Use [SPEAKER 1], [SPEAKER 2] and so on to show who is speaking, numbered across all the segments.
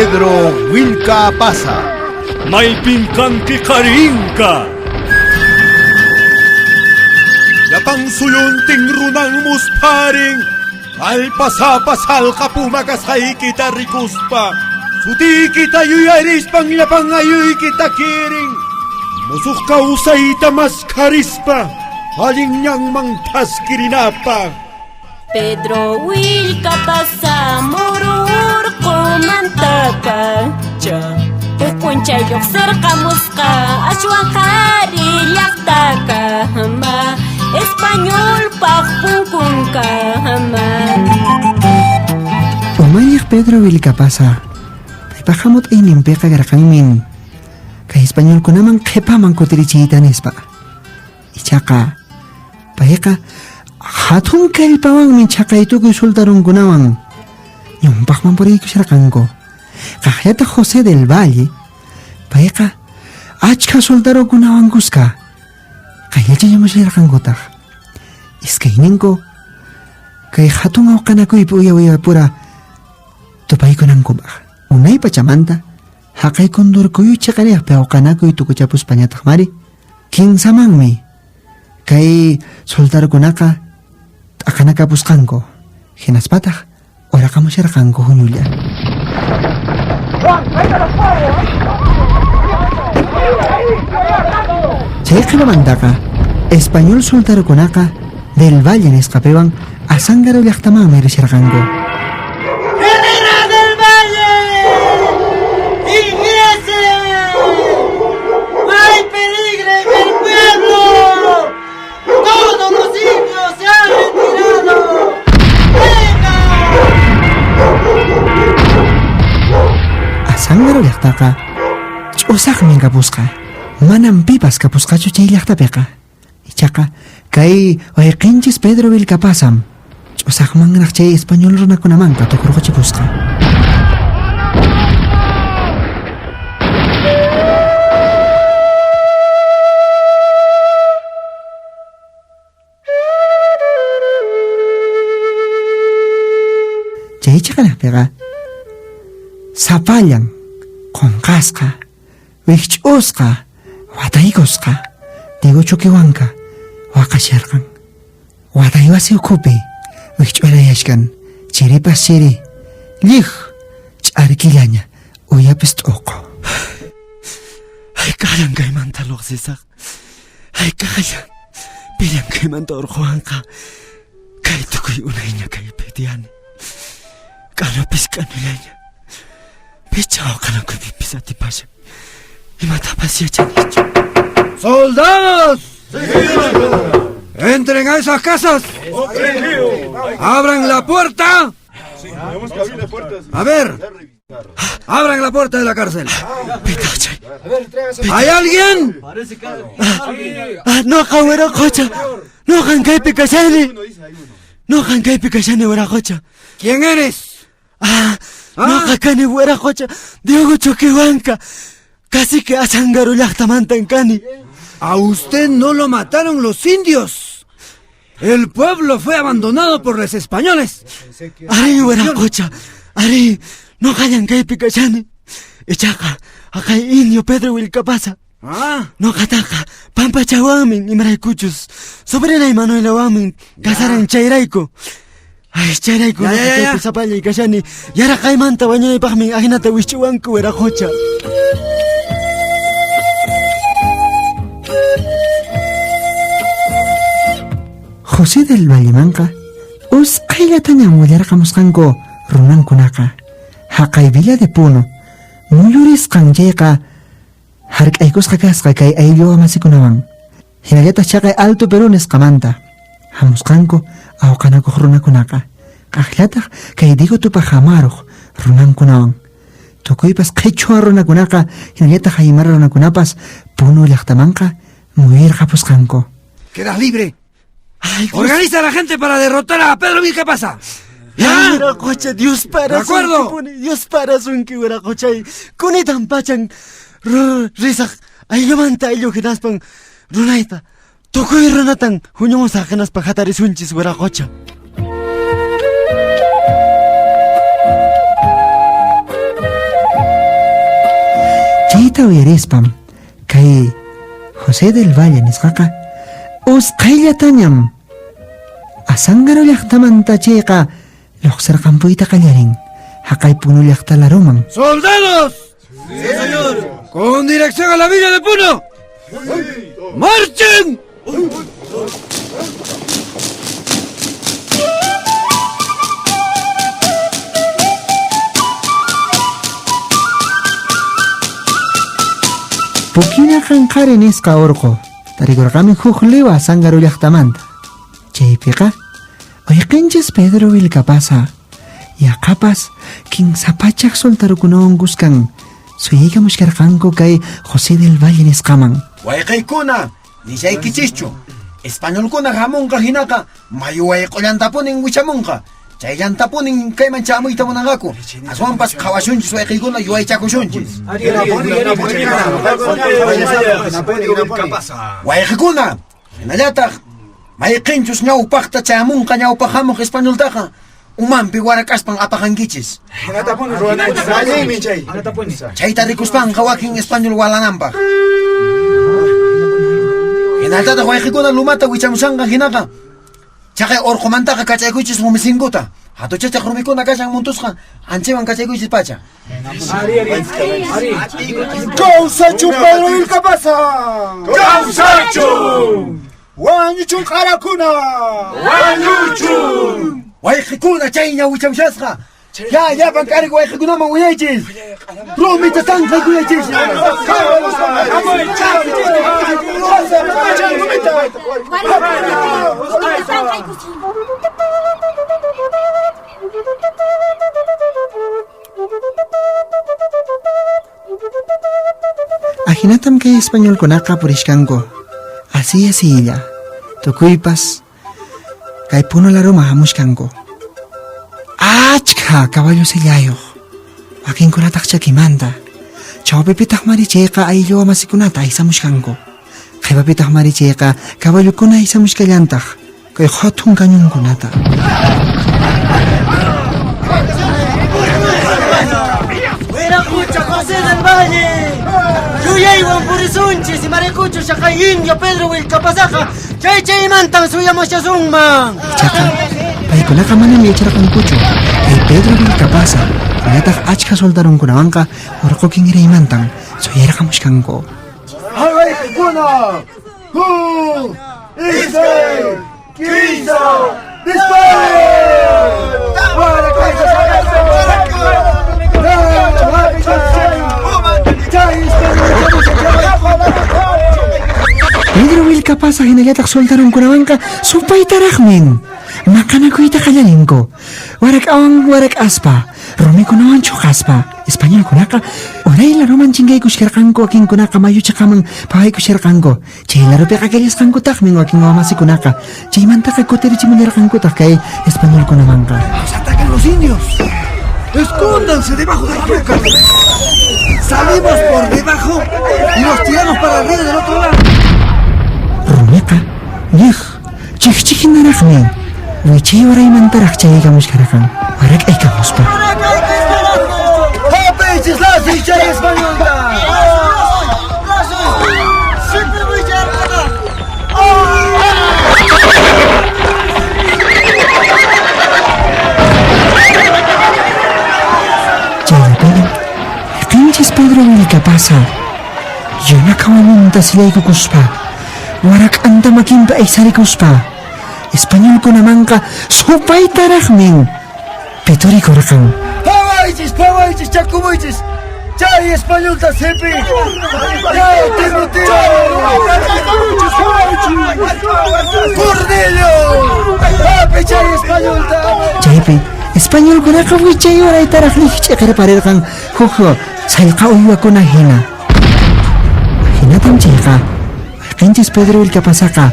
[SPEAKER 1] Pedro Willkapasa.
[SPEAKER 2] Maypin kanki qarinka.
[SPEAKER 1] Llapan suyuntin runan muspharin. Allpasapa salqa puma kasqaykita rikuspa. Sutiykita yuyarispan llapan ayuykita kirin. Musuq kawsayta maskharispa. Allin ñanman thaskirinapaq.
[SPEAKER 3] Pedro Willkapasa muru urqumantapacha huk p'unchay lluqsirqamusqa ashwan qhari llaqtakama españolpaq punkunkama.
[SPEAKER 4] Umalliq Pedro Willkapasa paypaq hamut'ayninpiqa karqanmin kay españolkunaman qhipaman kutirichiyta nispa. Ichaqa payqa hatun kallpawanmi chhaqay tukuy sultarunkunawan ñawpaqman puriykusharqanku. Qaqllata José del Valle payqa achkha sultarukunawan kuska qayllachallamushallarqankutaq. Iskayninku kay hatun awqanakuypi uya uyapura tupaykunankupaq. Unay pachamanta haqay kundurkuyu chiqariqpi awqanakuy tukuchapuspañataq mari kinsamanmi kay soldarokunaqa t'aqanakapusqanku, hinaspataq uraqamusharqanku huñulla. Chay qhipamantaqa español soldarokunaqa del Valle nisqapiwan Azángaro llaqtamanmi risharqanku.
[SPEAKER 5] ¡General del Valle! ¡Ingrese! ¡Hay peligro en el pueblo! ¡Todos los indios se han retirado! ¡Venga!
[SPEAKER 4] Azángaro llaqtaqa ch'usaqmi kapusqa. Manam pipas kapusqachu chay llaqtapiqa. Ichaqa kay wayqinchis Pedro Vilcapasam ch'usaqmanraq chay español runakunamanqa tukurquchipusqa. Chay chiqanaqpiqa sapallan qunqasqa wikch'usqa wataykusqa Diego Choquehuanca waqasharqan. Watay wasi ukhupi wikch'urayashkan chiripas chiri llij ch'arkillaña uyapis t'uqu.
[SPEAKER 6] Hayk'allan kaymanta lluqsisaq. Hayk'allan pillan kaymanta urquwanqa. Kay tukuy unayña kaypi tiyani. K'anupis k'anullaña. Picha awqanakuypipis atipashan. Imatapas yachanichu.
[SPEAKER 7] ¡Soldados! ¡Entren a esas casas! ¡Abran la puerta! A ver, abran la puerta de la cárcel. ¿Hay alguien?
[SPEAKER 6] Noqa wiraqocha. Noqan kaypi kashani. Noqan kaypi kashani wiraqocha.
[SPEAKER 7] ¿Quién eres?
[SPEAKER 6] Noqa kani wiraqocha Diego Choquehuanca. Cacique Azángaro llaqtamantan kani.
[SPEAKER 7] A usted no lo mataron los indios. El pueblo fue abandonado por los españoles.
[SPEAKER 6] Arí, wiraqocha. Arí, noqallan kaypi kashani. Ichaqa, haqay indio Pedro Willkapasa. Noqataqa pampachawanmin imaraykuchus sobrinay Manuelawanmin casaran chayrayku. Ay, chayrayku
[SPEAKER 7] Ya, ya, ya, ya.
[SPEAKER 6] kaypi sapallay kashani. Yaraqaymanta wañunaypaqmi ajinata wisch'uwanku wiraqocha.
[SPEAKER 4] José del Vallemanqa usqhayllatañan willarqamusqanku runankunaqa. Haqay Villa de Puno muyurisqan chayqa hark'aykusqa kasqa kay ayllu amasikunawan. Hinallataq chaqay Alto Perú nisqamanta hamusqanku awqanakuq runakunaqa. Qaqllataq kay Diego Tupac Amaruq runankunawan. Tukuypas qhichwa runakunaqa hinallataq aymara runakunapas Puno llaqtamanqa muyirqapusqanku.
[SPEAKER 7] Quedas libre.
[SPEAKER 6] Ay, Dios.
[SPEAKER 7] Organiza a la gente para derrotar a Pedro Vilcapasa.
[SPEAKER 6] Ya, wiraqocha, Dios para
[SPEAKER 7] De acuerdo.
[SPEAKER 6] puni, Dios para sunki wiraqochay. Kunitan pachan risaq ayllumanta ayllu hinaspan runayta tukuy runatan huñumusaq hinaspa hatarisunchis wiraqocha.
[SPEAKER 4] uyarispam kay José del Valle nisqaqa usqhayllatañam Azángaro llaqtamanta chayqa lluqsirqanpuyta qallarin haqay Puno llaqta laruman.
[SPEAKER 7] ¡Soldados! ¡Sí, señor! ¡Con dirección a la villa de Puno! ¡Marchen!
[SPEAKER 4] Pukina qanqari nisqa urqu tarikurqami huk liwa Azángaro llaqtamanta. Chaypiqa wayqinchis Pedro Vilcapasa yaqapas kinsa pachak soldarukunawan kuskan suyaykamushkarqanku kay José del Valle nisqaman.
[SPEAKER 1] Wayqiykuna, nillaykichischu. Españolkuna hamunqa hinaqa mayu wayq'ullantapunin wichamunqa. Chayllantapunin kayman chamuyta munanqaku. Aswanpas qhawasunchis wayqiykuna yuyaychakusunchis. Wayqikuna, hinallataq mayqinchus ñawpaqta chayamunqa ñawpaq hamuq españoltaqa umanpi warak'aspan apaqankichis. Chayta rikuspanqa wakin español walananpaq. Hinallataq wayqikuna lumata wichamushanqa hinaqa chaqay urqumantaqa kachaykuychis rumisinkuta. Hatuchachaq rumikuna kashan muntusqa anchiwan kachaykuychis pacha.
[SPEAKER 5] Kawsachu Pedro Vilcapasa!
[SPEAKER 2] ¡Kawsachu!
[SPEAKER 5] Wañuchun qarakuna!
[SPEAKER 2] ¡Wañuchun!
[SPEAKER 1] Wayqikuna chayña wichamushasqa. Ya llapan k'arik wayqikunaman willaychis. Rumita tanqaykuyachis.
[SPEAKER 4] Ahinatam kay españolkunaqa purishkanku. Así asilla. Tukuypas kay Puno laruma hamushkanku. Achka caballo sillayuq. Wakinkunataq chakimanta. Chawpipitaq marichayqa ayllu wamasikunata aysamushkanku. Qhipapitaq marichayqa caballokuna aysamushkallantaq kay hatun cañonkunata.
[SPEAKER 5] Wiraqucha José del Valle! Yuyaywan purisunchis imaraykuchus chaqay indio Pedro Vilcapasaqa chay chaymantan suyamashasunman.
[SPEAKER 4] Ichaqa paykunaqa manam yacharqankuchu kay Pedro Vilcapasa hinataq achka soldarunkunawanqa urqu kinraymantan suyarqamushkanku.
[SPEAKER 1] Wayqikuna! Huk, iskay, kinsa, disparen!
[SPEAKER 4] Pedro Vilcapasa hinallataq soldarunkunawanqa supaytaraqmin maqanakuyta qallarinku. Warak'awan warak'aspa, rumikunawan chuqaspa. Españolkunaqa uray laruman chinkaykushkarqanku, wakinkunaqa mayu chaqaman pawaykusharqanku. Chay larupiqa kallasqankutaqmin wakin wamasikunaqa. Chaymantaqa kutirichimullarqankutaq kay españolkunamanqa.
[SPEAKER 7] ¡Nos atacan los indios! ¡Escóndanse debajo de la roca! ¡Salimos por debajo y nos tiramos para el río del otro lado!
[SPEAKER 4] Rumiqa ñiq chikchihinaraqmi wichay waraymantaraq chayaykamushkarqan warak'aykamuspa.
[SPEAKER 1] Hap'iychis lasiy chay españolta!
[SPEAKER 4] Chayllapiña qinchis Pedro Vilcapasa yana kawallunta sillaykukuspa warak'anta makinpi aysarikuspa españolkunamanqa supaytaraqmin piturikurqan.
[SPEAKER 1] Phawaychis, phawaychis, chakumuychis! Chay españolta sipi! ¡Ya, Timoteo! ¡Cornelio! ¡Hapi chay españolta!
[SPEAKER 4] Chaypi españolkunaqa wichay waraytaraq liqch'iqirparirqan huk sallqa uywakuna hina. Hinatam chayqa wayqinchis Pedro Vilcapasaqa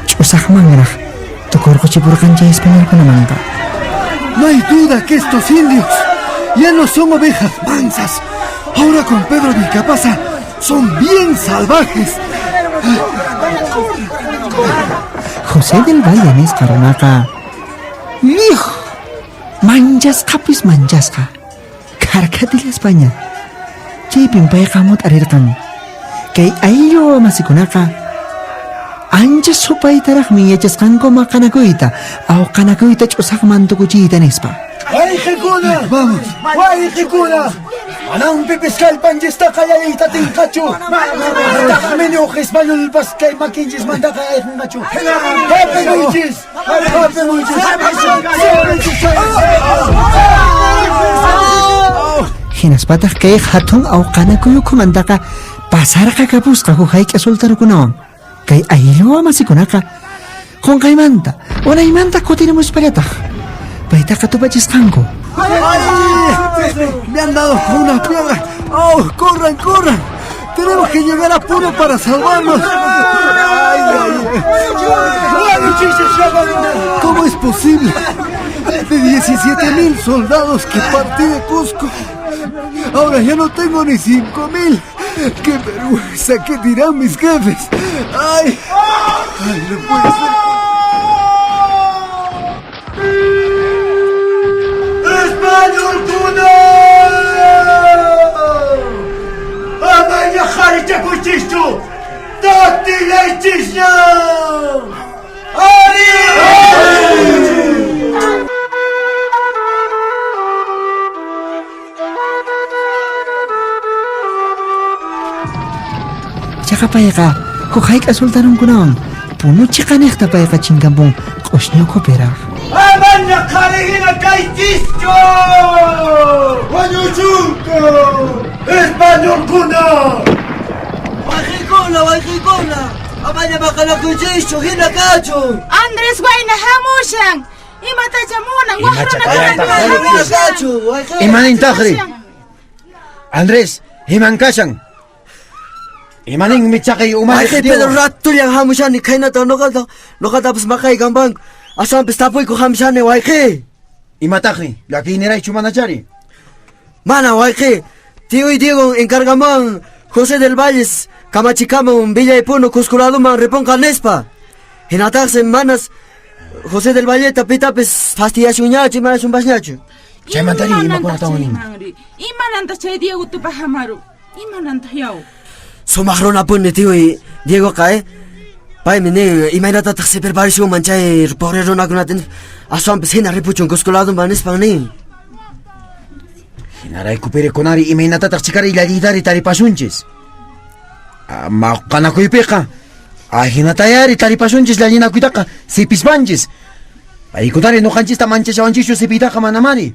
[SPEAKER 4] ch'usaqmanraq tukurquchipurqan chay españolkunamanqa.
[SPEAKER 7] No hay duda que estos indios ya no son ovejas mansas. Ahora con Pedro Vilcapasa son bien salvajes.
[SPEAKER 4] José del Valle nisqa runaqa lliw manchasqapis manchasqa kharkhatillaspaña. Chaypin payqa hamut'arirqan Kay ayllu wamasikunaqa ancha supaytaraqmi yachasqanku maqanakuyta, awqanakuyta ch'usaqman tukuchiyta nispa.
[SPEAKER 1] Wayqikuna!
[SPEAKER 7] Vamos.
[SPEAKER 1] Wayqikuna! Manan pipis kallpanchistaqa yayayta atinqachu. Manataqmi ñuq españolpas kay makinchismantaqa ayqinqachu. Hapimuychis! Hapimuychis!
[SPEAKER 4] Hinaspataq kay hatun awqanakuy ukhumantaqa pasarqa kapusqa huk hayk'a sultarukunawan. Kay ayllu wamasikunaqa qunqaymanta, unaymanta kutirimuspallataq paytaqa tupachisqanku.
[SPEAKER 7] ¡Ay! ¡Me han dado con una piedra! ¡Oh, corran, corran! ¡Tenemos que llegar a Puno para salvarnos! ¡Ay, ay! ¿Cómo es posible? De 17.000 soldados que partí de Cusco, ahora ya no tengo ni 5.000. ¡Qué vergüenza! ¿Qué dirán mis jefes? ¡Ay! ¡Ay, no puede ser!
[SPEAKER 2] ¡Españolkuna! ¡Amaña qharichakuychischu! ¡Tatilaychisña! ¡Ari!
[SPEAKER 4] Ichaqa payqa huk hayk'a sultanunkunawan Puno chiqaniqta payqa chinkampun q'ushñi ukhupiraq.
[SPEAKER 2] ¡Amaña qharihina kaychischu! ¡Wañuchunku! ¡Españolkuna!
[SPEAKER 5] Wayqikuna, wayqikuna, amaña maqanakuychischu, hina kachun.
[SPEAKER 8] Andrés wayna hamushan. Imatacha munan waq
[SPEAKER 1] Imacha
[SPEAKER 8] runakunata
[SPEAKER 1] kayantaq?
[SPEAKER 5] Hina kachun, wayqi.
[SPEAKER 1] Imanintaqri? Andrés, iman kashan? Imaninmi chaqay umalliq
[SPEAKER 6] Wayqi
[SPEAKER 1] Diego?
[SPEAKER 6] Pedro ratullan hamushani khaynata noqata noqatapas maqaykampanku aswanpis tapuyku hamushani wayqi.
[SPEAKER 1] Imataqri? Llakiyniraychu manachari?
[SPEAKER 6] Mana wayqi, tiyuy Diego encargaman José del Valles kamachikamun Villa y Puno Cusco laduman ripunqa nispa. Hinataqsi manas José del Valleta pitapis fastidiashunñachu imanashunpasñachu.
[SPEAKER 1] Chaymantari imakunatawan nin?
[SPEAKER 8] Imanantaq chay Diego Tupac Amaru? Imanantaq yaw?
[SPEAKER 6] Sumaq runapuni tiyuy Diegoqa, Paymi nin imaynatataq sipirparishunman chay pobre runakunata aswanpis hina ripuchun Cusco laduman nispan nin.
[SPEAKER 1] Hinarayku pirikunari imaynatataq chikari llalliytari taripasunchis. Maqanakuypiqa ahinatayari taripasunchis llallinakuytaqa sipispanchis. Paykunari nuqanchista manchashawanchischu sipiytaqa manamari.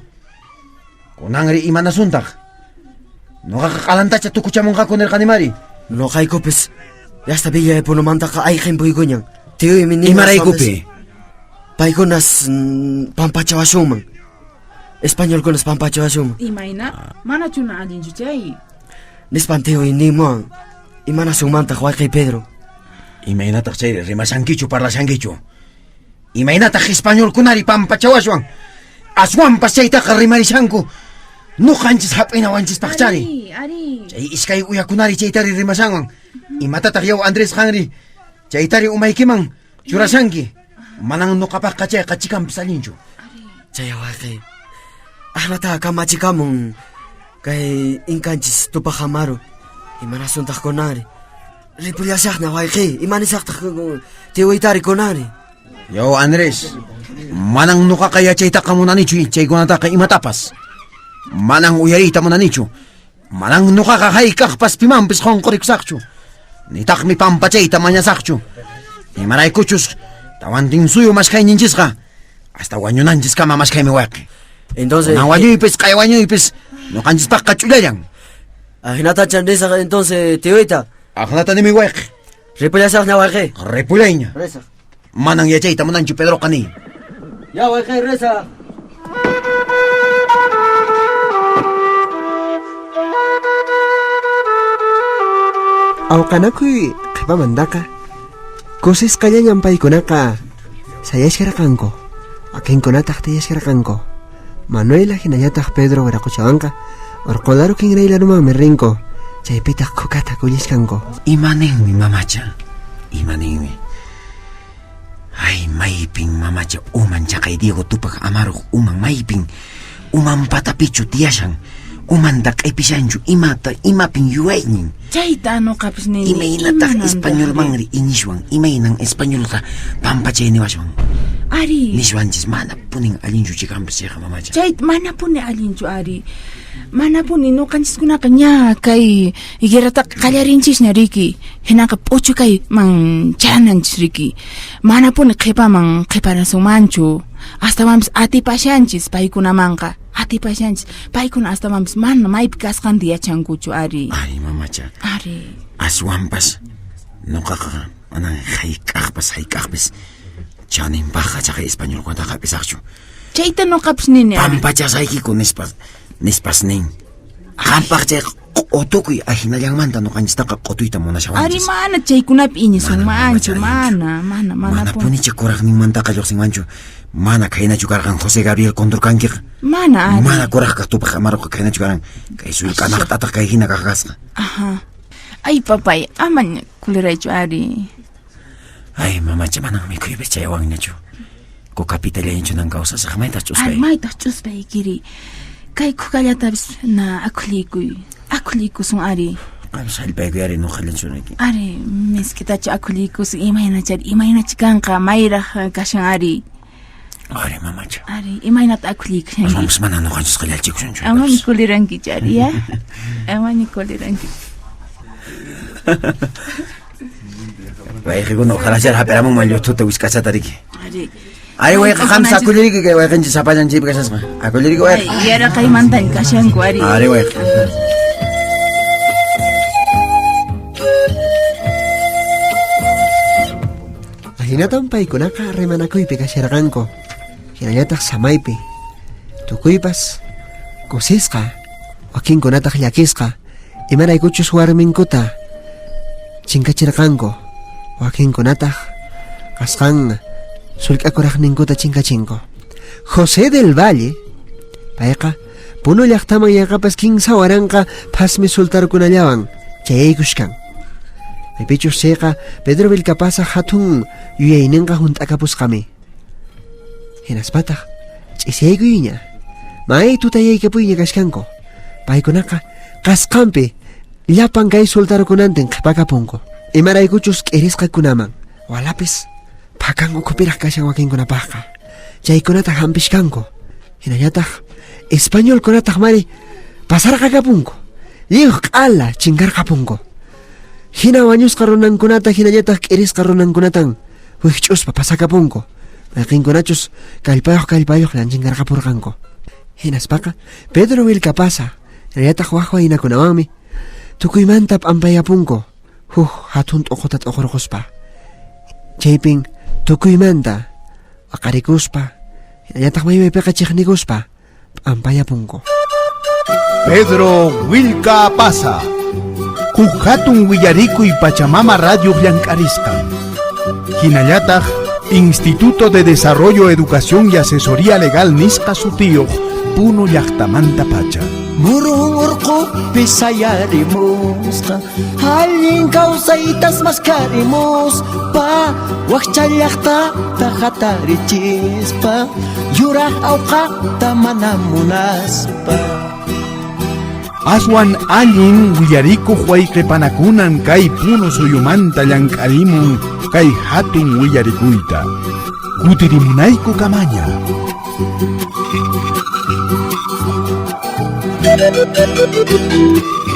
[SPEAKER 1] Kunanri imanasuntaq. Nuqaqa q'alantacha tukuchamunqaku nirqanimari.
[SPEAKER 6] Noqaykupis yasta Villa de Punomantaqa ayqinpuykuñan. Tiyuymi nin
[SPEAKER 1] Imaraykupi?
[SPEAKER 6] Paykunas pampachawasunman. Españolkunas pampachawasunman.
[SPEAKER 8] Imayna? Manachuna allinchu chay?
[SPEAKER 6] Nispan tiyuy nimuwan. Imanasunmantaq wayqiy Pedro?
[SPEAKER 1] Imaynataq chayri rimashankichu parlashankichu? Imaynataq españolkunari pampachawashwan? Aswanpas chaytaqa rimarishanku. Nuqanchis hap'inawanchispaqchari.
[SPEAKER 8] Ari, ari.
[SPEAKER 1] Chay iskay uyakunari chaytari rimashanwan. Imatataq yaw Andrés qanri chaytari umaykiman churashanki. Manan nuqapaqqa chayqa chikanpis allinchu.
[SPEAKER 6] Chay wayqi. Ahnata kamachikamun kay inkanchis Tupac Amaru. Imanasuntaq kunanri? Ripullasaqna wayqi. Imanisaqtaq tiyuytari kunanri?
[SPEAKER 1] Yaw Andrés, manan nuqaqa yachaytaqa munanichu chaykunataqa imatapas. Manan uyariyta munanichu. Manan nuqaqa hayk'aqpas pimanpis qunqurikusaqchu. Nitaqmi pampachayta mañasaqchu. Imaraykuchus tawantinsuyu mashkhayninchisqa hasta wañunanchiskama mashkhaymi wayqi.
[SPEAKER 6] Entonces,
[SPEAKER 1] Kunan wañuypis q'ay wañuypis nuqanchispaqqa ch'ullallan.
[SPEAKER 6] Ahinatacha nisaq entonces tiyuyta.
[SPEAKER 1] Aqnata nimi wayqi.
[SPEAKER 6] Ripullasaqña wayqi.
[SPEAKER 1] Ripullayña.
[SPEAKER 6] Risaq.
[SPEAKER 1] Manan yachayta munanchu Pedroqa ni.
[SPEAKER 6] Ya wayqi risaq.
[SPEAKER 4] Awqanakuy qhipamantaqa kusisqallañan paykunaqa sayashkarqanku, wakinkunataq tiyashkarqanku. Manuela hinallataq Pedro Wiraquchawanqa urqularu kinraylarumanmi rinku, chaypitaq kukata kullishkanku.
[SPEAKER 1] Imaninmi mamacha? Imaninmi? Ay, maypin mamacha uman chaqay Diego Tupac Amaruq uman maypin uman patapichu tiyashan. Umanta q'ipishanchu imata imapin yuyaynin.
[SPEAKER 8] Chayta nuqapis nini.
[SPEAKER 1] Imaynataq
[SPEAKER 8] Imanantaq
[SPEAKER 1] españolmanri iñishwan? Imaynan españolta pampachay niwashwan?
[SPEAKER 8] Ari.
[SPEAKER 1] Nishwanchis mana punin allinchu chikanpis chayqa mamacha.
[SPEAKER 8] Chay manapuni allinchu ari. Manapuni nuqanchiskunaqa ña kay guerrataqa qallarinchisña riki. Hinaqa p'uchukayman chananchis riki. Manapuni qhipaman qhiparasunmanchu. Astawanpis atipashanchis paykunamanqa. Atipashanchis. Paykuna astawanpis mana maypi kasqanta yachankuchu ari.
[SPEAKER 1] Ay mamacha.
[SPEAKER 8] Ari.
[SPEAKER 1] Aswanpas nuqaqa manan hayk'aqpas hayk'aqpis chaninpaqqa chaqay españolkunataqa hap'isaqchu.
[SPEAKER 8] Chayta nuqapis nini. Ari.
[SPEAKER 1] Pampachasaykiku nispas nispas nin. Qampaq chay q'utukuy ahinallanmanta nuqanchistaqa q'utuyta
[SPEAKER 8] Ari
[SPEAKER 1] munashawanchis.
[SPEAKER 8] mana chaykunapi iñisunmanchu,
[SPEAKER 1] Mana,
[SPEAKER 8] mana, mana,
[SPEAKER 1] Mana
[SPEAKER 8] manapuni.
[SPEAKER 1] punicha kuraqninmantaqa lluqsinmanchu. Mana khaynachu karqan José Gabriel Condorcanquiqa.
[SPEAKER 8] Mana ari.
[SPEAKER 1] Mana kuraq kaq Tupaq Amaruqa khaynachu karqan. Kay sullk'anaqtataq kay hina kaq kasqa.
[SPEAKER 8] Ajá. Ay papay, amaña kuliraychu ari.
[SPEAKER 1] Ay mamacha manan mikhuypis chaywanñachu. Kukapitallañachu nan kawsasaq maytaq
[SPEAKER 8] Ari
[SPEAKER 1] ch'uspay.
[SPEAKER 8] maytaq ch'uspaykiri. Kay kukallatapis na akhullikuy. Akhullikusun ari.
[SPEAKER 1] Qam sallpaykuy ari nuqallanchu riki.
[SPEAKER 8] Ari misk'itachu akhullikusun imaynachari imaynachi kanqa mayraq kashan ari.
[SPEAKER 1] Ari mamacha.
[SPEAKER 8] Ari imaynata akhullikushanki.
[SPEAKER 1] Aswanpas mana nuqanchisqa llallchikusunchu.
[SPEAKER 8] Amaña kulirankichu ari ya. Amaña kuliranki.
[SPEAKER 1] Wayqikuna ojalá hap'iramunman lluthuta wisk'achata riki.
[SPEAKER 8] Ari.
[SPEAKER 1] Ay wayqa qamsa akulliriki kay wayqinchis sapallan chaypi kashasqa. Akulliriki
[SPEAKER 8] Ay,
[SPEAKER 1] wayqa.
[SPEAKER 8] yaraqaymantan kashanku ari.
[SPEAKER 1] Ari wayqa.
[SPEAKER 4] Ahinatan paykunaqa rimanakuypi kasharqanku. Hinallataq samaypi. Tukuypas kusisqa, wakinkunataq llakisqa, imaraykuchus warminkuta chinkachirqanku, wakinkunataq kasqan sullk'akuraqninkuta chinkachinku. José del Valle, payqa Puno llaqtaman yaqapas 3,000 phasmi sultarukunallawan chayaykushkan. Maypichus chayqa Pedro Vilcapaza hatun yuyayninqa hunt'akapusqami. Hinaspataq ch'isiyaykuyña. May tutayaykapuyña kashkanku. Paykunaqa qasqanpi llapan kay sultarukunantin qhipakapunku. Imaraykuchus k'irisqakunaman walapis phakan ukhupiraq kashan wakinkunapaqqa. Chaykunata hampishkanku. Hinallataq españolkunataq mari pasarqakapunku. Lliw q'ala chinkarqapunku. Hina wañusqa runankunata hinallataq k'irisqa runankunatan wikch'uspa pasakapunku. Mayqinkunachus kallpayuq kallpayuqlan chinkarqapurqanku. Hinaspaqa Pedro Vilcapaza hinallataq wak waynakunawanmi tukuymanta p'ampayapunku huk hatun t'uquta t'uqurquspa. Chaypin tukuymanta waqarikuspa hinallataq maymaypiqa chiqnikuspa p'ampayapunku.
[SPEAKER 9] Pedro Willka Pasa. Huk hatun willarikuy Pachamama Radio llank'arisqan. Hinallataq Instituto de Desarrollo, Educación y Asesoría Legal nisqa sutiyuq Puno llaqtamanta pacha.
[SPEAKER 5] Murun urqupi sayarimusqa allin kawsaytas maskarimuspa wakcha llaqtata hatarichispa yuraq awqata mana munaspa.
[SPEAKER 9] Aswan allin willarikuq wayqipanakunan kay Puno suyumanta llank'arimun kay hatun willarikuyta. Kutirimunayku kamaña.
[SPEAKER 5] Thank you.